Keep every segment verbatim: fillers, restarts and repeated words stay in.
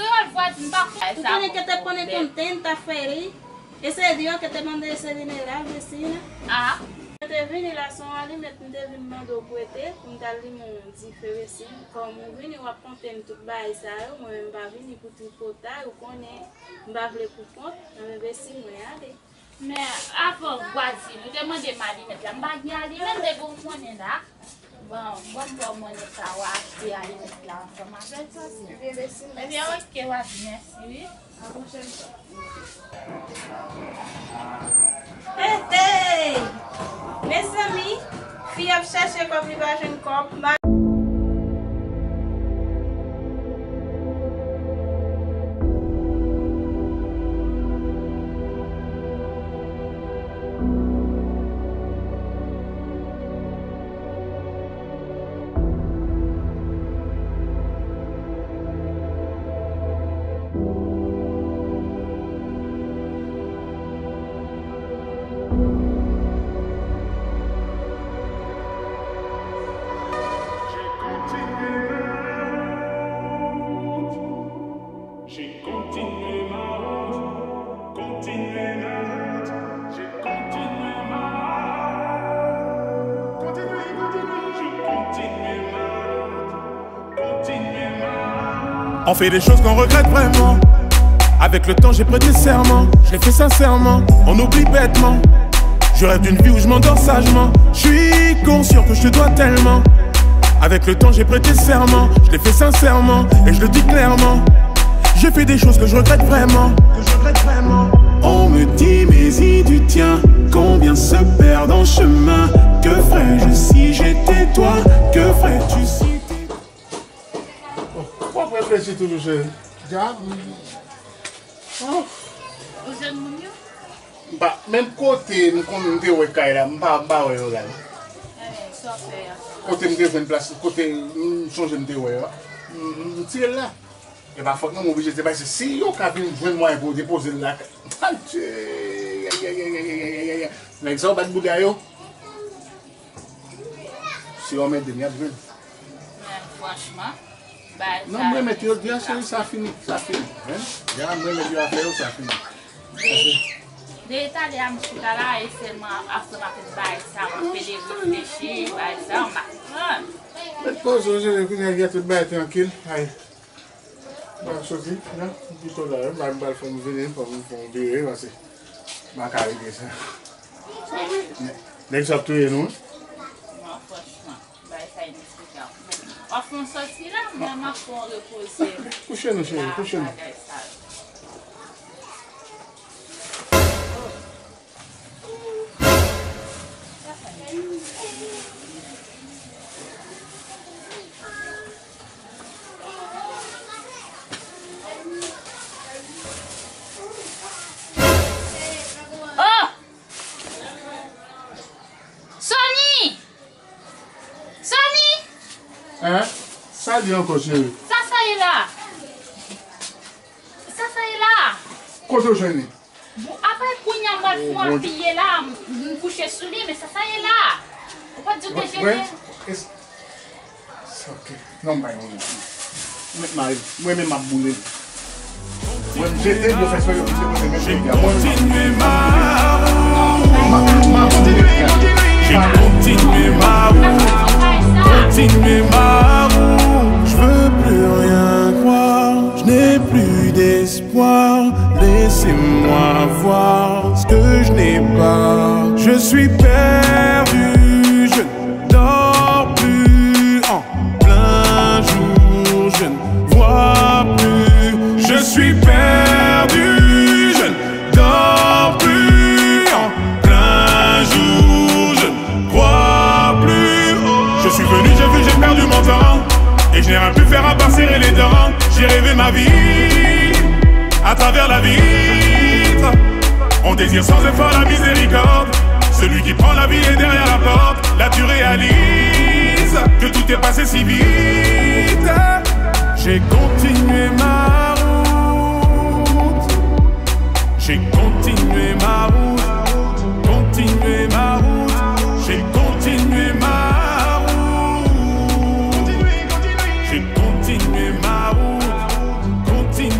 Kreyòl vwazin pa konn. Ou konnen ke te konnen konten ta fè li. Ese di yo ke te mande ese vini la, vecina. Ah. Mwen te vini la, se yon alimèt m te vin mande w prete pou m t al limen yon dife, vecina. Kòm ou vini, w ap konte m tout bagay sa yo, mwen menm m pa vini pou tripotay, ou konnen m pa vle pou kont, anben vecina, mwen ale. Men avan vwazin, ou te mande m alimèt la, m pa gen alimèt, m te gen yon monnen la. Bon, bon, bon, mwen nèg sa w achte alimèt la ansanm avèk sa, se. Ebyen, mèsi, mèsi. Ebyen, ok, w a di mèsi, wi. A pwochèn fwa. Hey, hey! Mezanmi, fi ap chache kòb li pa jwenn kòb. J'ai continué ma route, continué ma route, j'ai continué ma route, continué, continué, j'ai continué ma route, continué ma route. On fait des choses qu'on regrette vraiment. Avec le temps, j'ai prêté serment, je l'ai fait sincèrement, on oublie bêtement. Je rêve d'une vie où je m'endors sagement. Je suis conscient que je te dois tellement. Avec le temps, j'ai prêté serment, je l'ai fait sincèrement et je le dis clairement. J'ai fait des choses que je regrette vraiment. Que je regrette vraiment. On me dit, mais il du tien, combien se perdent en chemin? Que ferais-je si j'étais toi? Que ferais-tu si t'étais... Bon, w ap reflechi toujou, cheri. Dja, m, oh. Ou jwenn moun yo? M pa, menm kote m konn, m te wè kay la, m pa, m pa wè yo la. Eh, sa w fè a? Kote m te jwenn plas, kote m sonje m te wè yo a, m, m, m tire l la. E pa fòt mwen, m oblije te bay, se si yo ka vin jwenn mwayen pou yo depoze l la. Adje! Nèg sa yo bat bouda yo. Si yo anmède m, y ap jwenn. Men franchman, bagay sa... Non, m remèt yo, di a, cheri, sa fini, sa fini. Hein? Di a, m remèt yo afè yo, sa fini. De, de talè a m chita la, e sèlman ansanm ak bagay sa, m ap pede reflechi, bagay sa, m pa konprann. Mèt poze w, cheri, kounye a, gen tout bagay trankil. Ay. M ap soti, non, m pito la, wi, m pral fè m vini, fò m fè m vire, paske m pa ka rete sa. Nè-, nèg sa ap touye nou, wi. Non, franchman, bagay sa inesplikab. W ap fè m soti la, men m ap fè m repoze. Kouche nou, cheri, kouche nou. Bagay sa yo. Oh! Sony! Sony! Hein? Sa li ankò, cheri? Sa sa ye la? Sa sa ye la? Kote w jwenn li? Bon, apre kounye a, m pral fè yon apiye la, m, m kouche sou li, men sa sa ye la? Ou pa t di w te jete? Sa, ok. Non, m pa yon moun. M met mari m. Mwen menm m ap boule l. Mwen m jete l, yo fè swen yo kite kote men peyi a. Mwen menm m ap boule l. M ap, m ap kontinye. J'ai continué ma route, continué ma route. Je veux plus rien croire, je n'ai plus d'espoir. Laissez-moi voir ce que je n'ai pas. Je suis perdu, je ne dors plus en plein jour, je ne vois plus. Je suis perdu, je ne dors plus en plein jour, je ne crois plus. Je suis venu, j'ai vu, j'ai perdu mon temps. Et je n'ai rien pu faire à part serrer les dents. J'ai rêvé ma vie à travers la vitre. On désire sans effort la miséricorde. Celui qui prend la vie est derrière la porte. Là tu réalises que tout est passé si vite. J'ai continué ma route. J'ai continué ma route. Continué ma route. J'ai continué ma route. J'ai continué ma route. Continué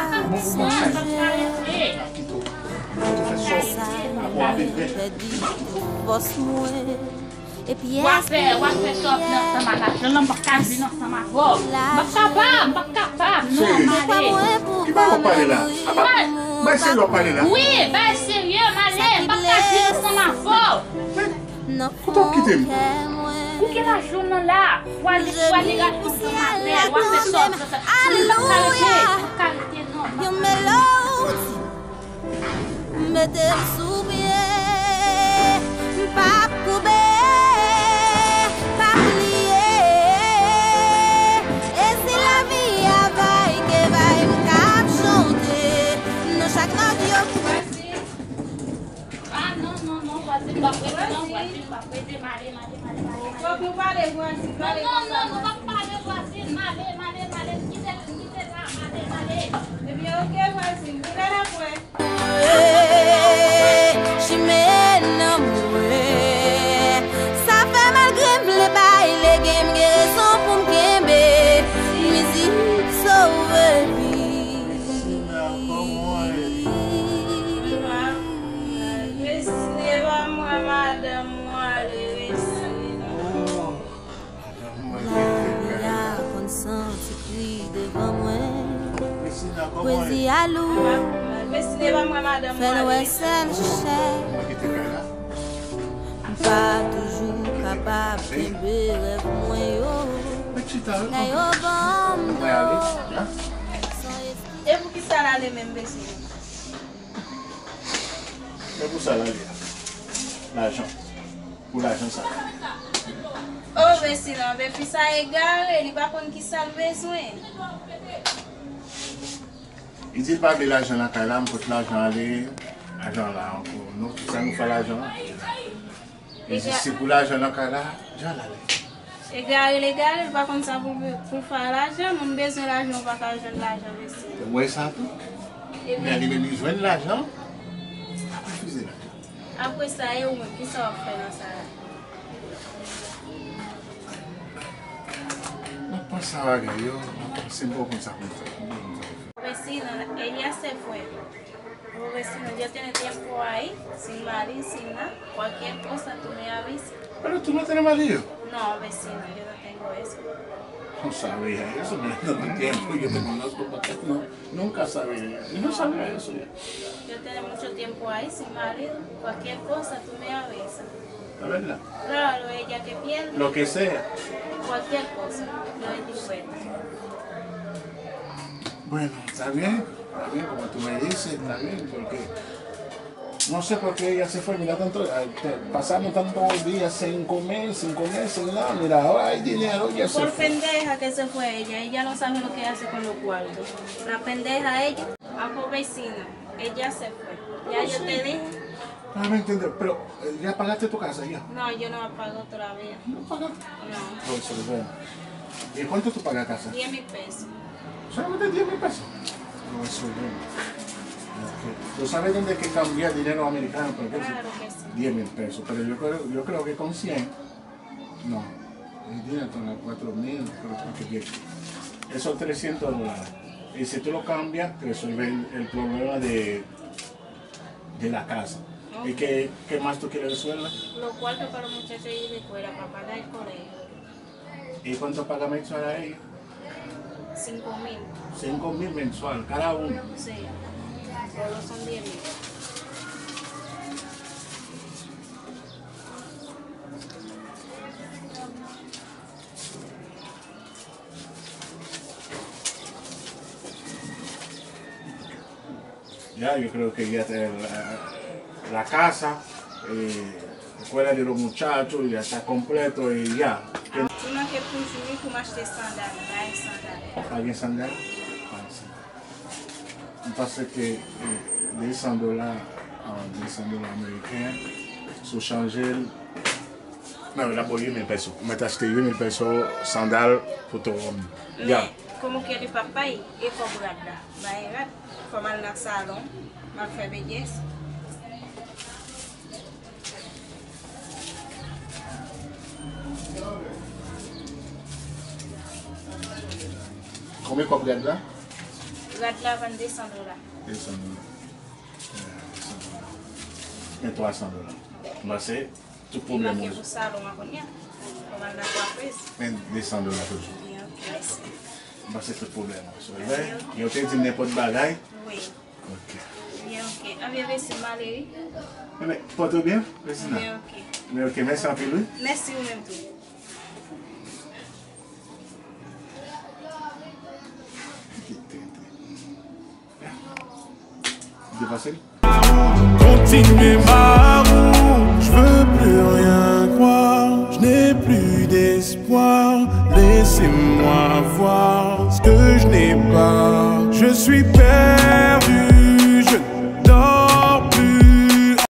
pa ka konprann, m pa ka rete. Kito, kito fè sòf. Apre w ap egrèt. W ap fè, w ap fè sòf nan ansanm ak Ajan lan, m p ap ka vin ansanm avè w. M p ap kapab, m p ap kapab, non, m ale. Ki bagay w ap pale la? Apa, bay serye w ap pale la? Wi, bay serye, m ale, m p ap ka vin ansanm avè w. Kote w ap kite m? Ou gen lajan w nan la, w ale, w ale rate ansanm avè l, w ap fè sòf, sòf, sòf. M p ap ka rete, m p ap ka rete, non. Yon melodi, mete l sou pye, m p ap koube, p ap pliye. E si lavi a vay ke vay, m k ap chante, nan chak nòt yo. Ah, non, non, non, vwazin, m p ap rete, non, vwazin, m p ap rete, m ale, m ale, m ale, m ale, m ale. Fòk nou pale, vwazin, pale konsa. Non, non, non, nou p ap pale, vwazin, m ale, m ale, m ale, m kite, m kite la, m ale, m ale. Ebyen, oke, vwazin, nou wè l apre. Chimè nan mwen. Sa fè malgre m vle bay lege, m gen rezon pou m kenbe. Mizik sove vi. Vwazin, pa mwen madanm ou ale, vwazin. Lari a konn santi kri devan mwen. Pwezi a lou, fè l wè sèl chè. M pa toujou kapab kenbe rèv mwen yo. Lè yo ban m do. E poukisa l ale menm, mesye? Men pou sa l ale a. Lajan. Pou lajan sa. O, Vesilan, men fi sa egare, li pa konn ki sa l bezwen. Li di l pa vle lajan lakay la, m pot lajan ale, lajan la ankò. Non, ki sa nou fè lajan la? Li di se pou lajan lakay la, jan l ale. Egare l egare, l pa konn sa pou, pou l fè a lajan, moun bezwen lajan, ou pa ka jwenn lajan, mesye. Ou wè sa tou? Men li menm li jwenn lajan, l ap refize lajan. Apre sa, e ou menm, ki sa w ap fè nan sa a? M ap panse a bagay yo, m ap panse, m poko konn sa pou m fè. M poko konn sa pou m fè. Vesilan, ella se fue. O vecino, yo tiene tiempo ahí, sin Mari, sin nada. Cualquier cosa, tú me avisas. Pero tú no tienes marido. No, vecino, yo no tengo eso. No sabía eso, pero no tiempo, yo te conozco porque no, nunca sabía. Yo no sabía eso ya. Yo tiene mucho tiempo ahí sin marido. Cualquier cosa, tú me avisas. Es verdad. Claro, ella que pierde. Lo que sea. Cualquier cosa, yo estoy puesta. Bueno, está bien, está bien, como tú me dices, está bien, porque no sé por qué ella se fue, mira tanto, ay, te- pasamos tantos días sin comer, sin comer, sin nada, mira, ahora hay dinero, ella se fue. Por pendeja que se fue ella, ella no sabe lo que hace con los cuartos. La pendeja ella, a pobrecina, ella se fue. Ya yo te dije. Ah, me entiendo, pero eh, ya pagaste tu casa ya. No, yo no la pago todavía. No pagas. No. No, eso es bueno. ¿Y cuánto tú pagas casa? Diez mil pesos. ¿Solamente diez mil pesos? No, eso es bueno. Ok. ¿Tú sabes dónde hay que cambiar dinero americano? Porque es Claro que sí. Diez mil pesos, pero yo creo, yo creo que con cien, no. El dinero son cuatro mil, creo que diez. Esos trescientos dólares. Y si tú lo cambias, te resuelve el, el problema de, de la casa. ¿Y Ok. qué, qué más tú quieres resuelve? Los cuartos para los muchachos ir de escuela, para pagar el colegio. ¿Y cuánto paga mensual a ellos? Cinco mil. Cinco mil mensual, cada uno. Sí. Solo son diez mil. Ya, yo creo que ya te- la, la casa, eh, escuela de los muchachos, ya está completo y ya. Li manke pou jwi pou m achte sandal, bay sandal. Pa gen sandal? Pa gen sandal. M panse ke, eh, de san dola, ah, de san dola ameriken, si w chanje l, men w ap ba w uit mil peso. Mwen te achte uit mil peso sandal pou toro m. Ya. Men, komo ke li pa pay, e kòb rad la. Bay rad, fò m al nan salon, m al fè bèlès. Konbyen kòb rad la? Rad la vann de san dola. De san dola. Ya, de san dola. Men twa san dola. M panse tout pwoblèm yo. Li manke pou salon an kounye a. Fò m al nan kwafiz. Men de san dola toujou. Byen, ok, mèsi. M panse tout pwoblèm yo. Yo te di m nenpòt bagay. Wi. Ok. Byen, ok. Anbyen, mèsi, m ale, wi. Ebyen, pòte w byen, Vésina. Byen, ok. Byen, ok, mèsi anpil, wi. Mèsi ou menm tou. Efase l. Continuez ma route, je veux plus rien croire, je n'ai plus d'espoir. Laissez-moi voir ce que je n'ai pas. Je suis perdu.